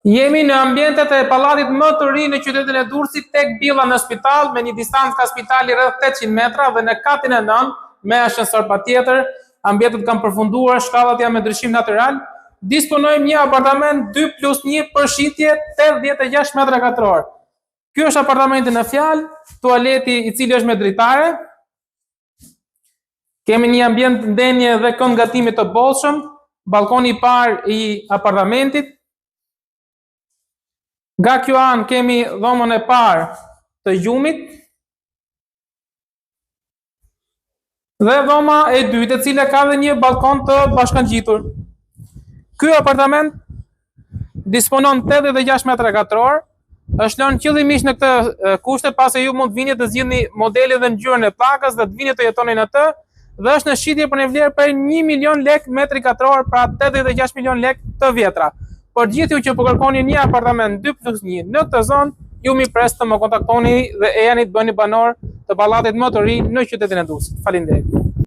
Jemi në ambientet e pallatit më të ri në qytetin e Durrësit tek Billa në spital me një distancë nga spitali rreth 800 metra dhe në katin e 9 me ashensor patjetër. Ambientet kanë përfunduar, shkallët janë me ndriçim natyral. Disponojmë një apartament 2 plus 1 për shitje 86 metra katror. Ky është apartamenti në fjalë, tualeti i cili është me dritare. Kemi një ambient ndenje dhe kënd gatimi të bollshëm, ballkoni i parë i apartamentit. Nga kjo anë kemi dhomën e parë të gjumit. Dhe dhoma e dytë, e cila ka dhe një ballkon të bashkangjitur. Ky apartament disponon 86 metra katror, është lënë qëllimisht në këtë kushte pasi ju mund të vini të zgjidhni modelin dhe ngjyrën e pllakës dhe të vini të jetoni në të dhe është në shitje për një vlerë prej 1 milion lek metri katror, pra 86 milion lek të vjetra. Për gjithë ju që po kërkoni një apartament 2 plus 1 në këtë zonë, ju mirëpres të më kontaktoni dhe ejani të bëheni banorë të pallatit më të ri në qytetin e Durrësit. Faleminderit.